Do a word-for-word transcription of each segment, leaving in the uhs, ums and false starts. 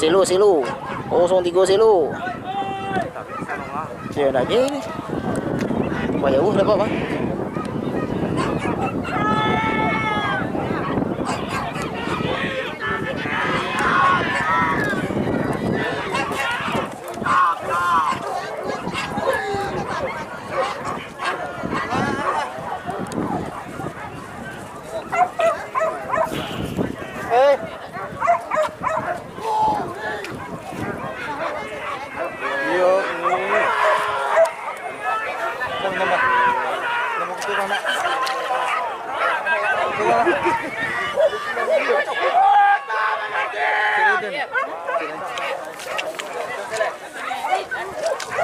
Selo, selo. Kosong tigo selo. Sia nak ni? Banyak uh dapat, Bang. Eh. Iyo, ni. Nama, nama. Nama kita, nak.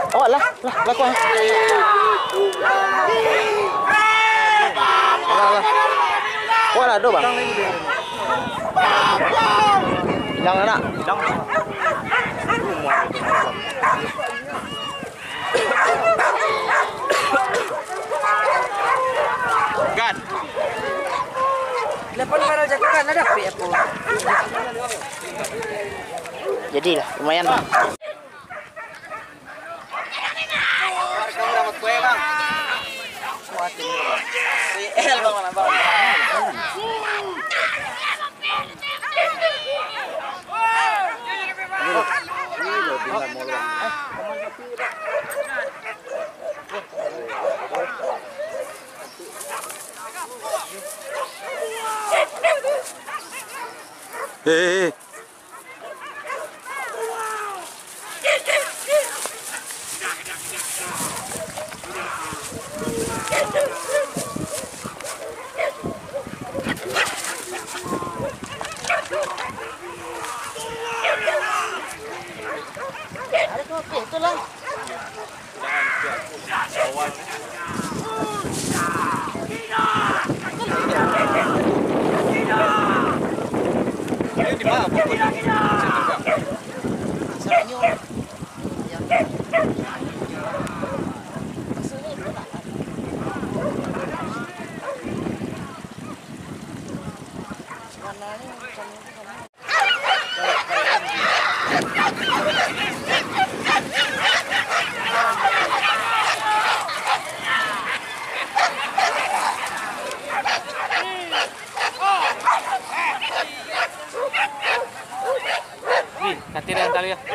Awak lah, lah, lah, kuat. Lah, lah. Kuat lah, doh, Bang. Jangan, nak. Gan. Lapan barang jatuh kan, ada apa, apa? Jadilah, lumayan lah. Eh, eh, eh.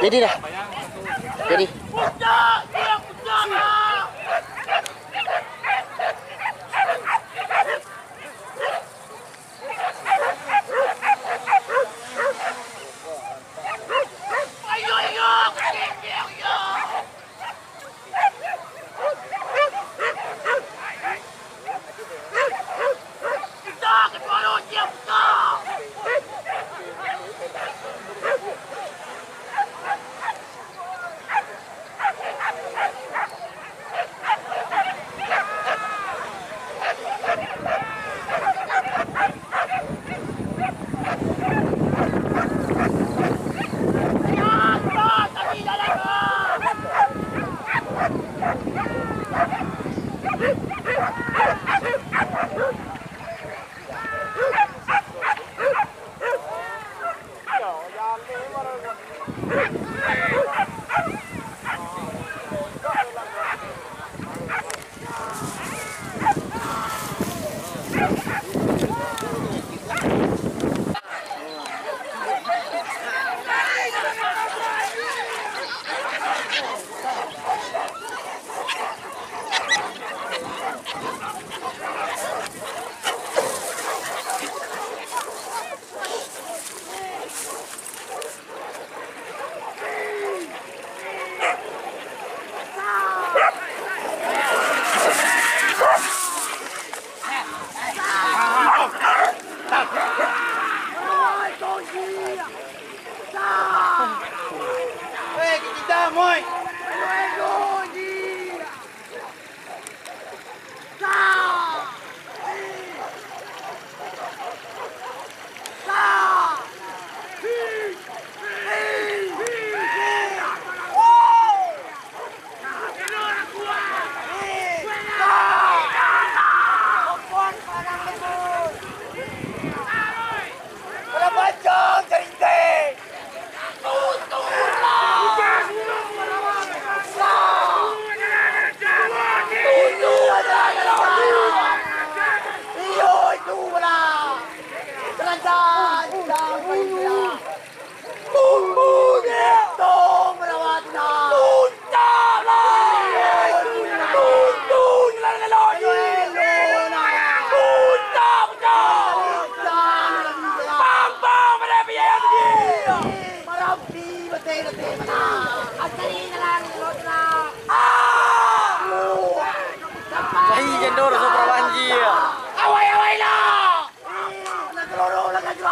Jadi dah. Jadi.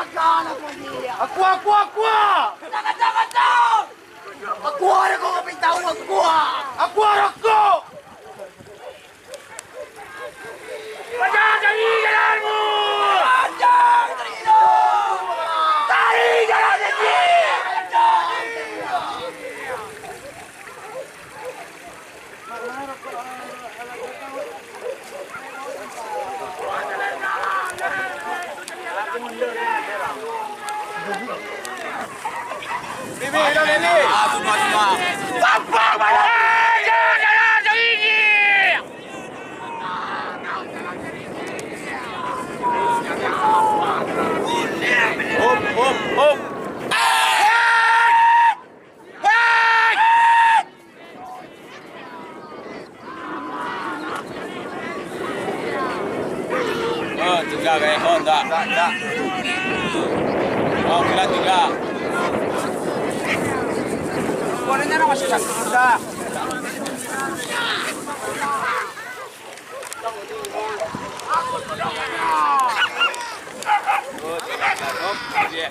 Aqua, aqua, aqua! Aqua rokok, kami tahu aqua! Aqua rokok! Paja cari jalanmu! Paja cari jalan! Cari jalan sendiri! Hop, hop, hop. Oh, tiga, guys. Oh, ndak. Ndak, ndak. Oh, kira tiga. Warnanya masih satu, ndak. Oh, tiga, ndak. Oh, iya.